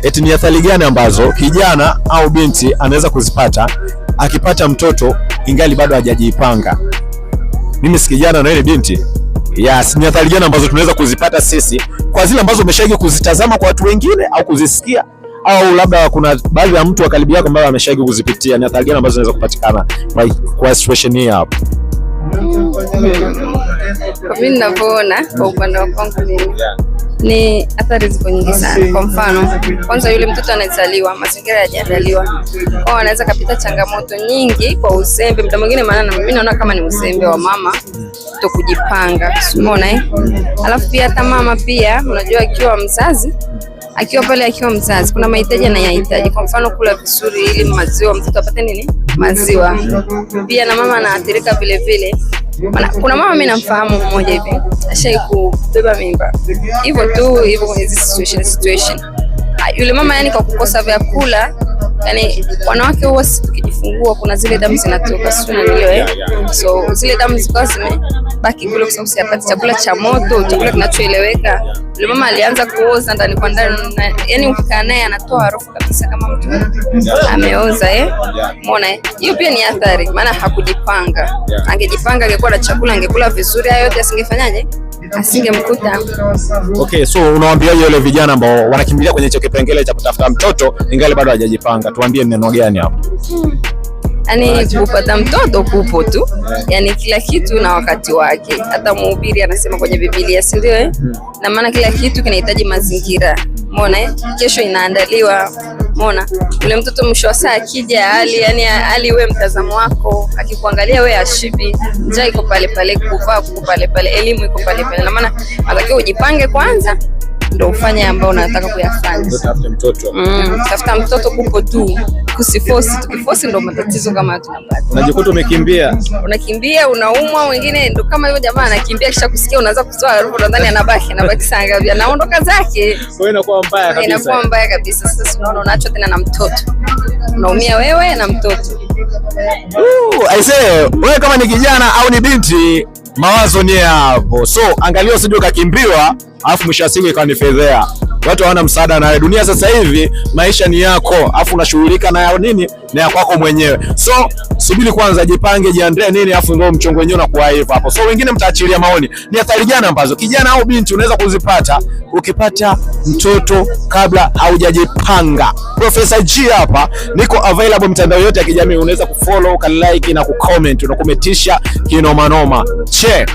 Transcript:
Eti ni athari gani ambazo kijana au binti anaweza kuzipata akipata mtoto ingali bado hajajipanga? Mimi si kijana na wewe ni binti. Yes, ni athari gani ambazo tunaweza kuzipata sisi kwa zile ambazo umeshawahi kuzitazama kwa watu wengine au kuzisikia au labda kuna baadhi ya mtu wa karibu yako ambaye ameshawahi kuzipitia, ni athari gani ambazo zinaweza kupatikana kwa situation hii hapo? Kwa mimi ninavyoona, kwa upande wa kwangu mimi, ni athari ziko nyingi sana. Kwa mfano, kwanza yule mtoto anazaliwa, mazingira hayajaandaliwa, kwao anaweza kapita changamoto nyingi kwa uzembe, muda mwingine, maana mimi naona kama ni uzembe wa mama kuto kujipanga, umeona eh? Alafu pia hata mama pia, unajua akiwa mzazi, akiwa pale, akiwa mzazi, kuna mahitaji anayahitaji, kwa mfano kula vizuri ili maziwa mtoto apate nini, maziwa. Pia na mama anaathirika vile vile. Maana kuna mama mimi namfahamu mmoja hivi ashai kubeba mimba hivyo tu hivyo kwenye hizi situation. Ah, yule mama yani kwa kukosa vyakula, yani wanawake huwa sisi tukijifungua kuna zile damu zinatoka, sio, unanielewa eh? So zile damu zikawa zimebaki kule kwa sababu siyapati chakula cha moto, chakula kinachoeleweka. Yule mama alianza kuoza ndani kwa ndani, yani ukikaa naye anatoa harufu kabisa kama mtu ameoza eh? Umeona eh? Hiyo pia ni athari, maana hakujipanga. Angejipanga angekuwa na chakula, angekula vizuri, hayo yote asingefanyaje? Asingemkuta. Okay, so unawaambiaje wale vijana ambao wanakimbilia kwenye hicho kipengele cha kutafuta mtoto ingali bado hajajipanga? Tuambie neno gani hapo? Yani kupata mtoto kupo tu, yani kila kitu na wakati wake. Hata mhubiri anasema kwenye Biblia, si ndio eh? Na maana kila kitu kinahitaji mazingira, umeona eh? Kesho inaandaliwa, umeona ule mtoto mwisho wa saa akija hali yani hali, we mtazamo wako akikuangalia we ashibi, njaa iko pale pale, kuvaa kuko pale pale, elimu iko pale pale. Na maana natakiwa ujipange kwanza ndo ufanye ambao unataka kuyafanya. Tafute mtoto. Tafuta mtoto kupo tu, kusifosi. Tukifosi ndo matatizo kama tunapata. Unajikuta umekimbia. Unakimbia, unaumwa, wengine ndo kama hivyo. Jamaa anakimbia, kisha kusikia unaanza kutoa harufu, unadhani anabaki saa ngapi, anaondoka zake. Kwa hiyo inakuwa mbaya kabisa. Inakuwa mbaya kabisa. Sasa unaona unaachwa tena na mtoto, unaumia wewe na mtoto. I say, wewe kama ni kijana au ni binti, mawazo ni hapo. So angalia usije ukakimbiwa, alafu mwisho wa siku ikawa ni fedhea. Watu hawana msaada na dunia sasa hivi, maisha ni yako, alafu unashughulika na ya nini na ya kwako mwenyewe. So subiri kwanza, jipange, jiandae nini, alafu ndio mchongo wenyewe unakuwa hivyo hapo. So wengine mtaachilia maoni, ni athari gani ambazo kijana au binti unaweza kuzipata ukipata mtoto kabla haujajipanga? Professor G hapa, niko available mitandao yote ya kijamii, unaweza kufollow, ukalike na kucomment, unakumetisha kinoma noma. Che.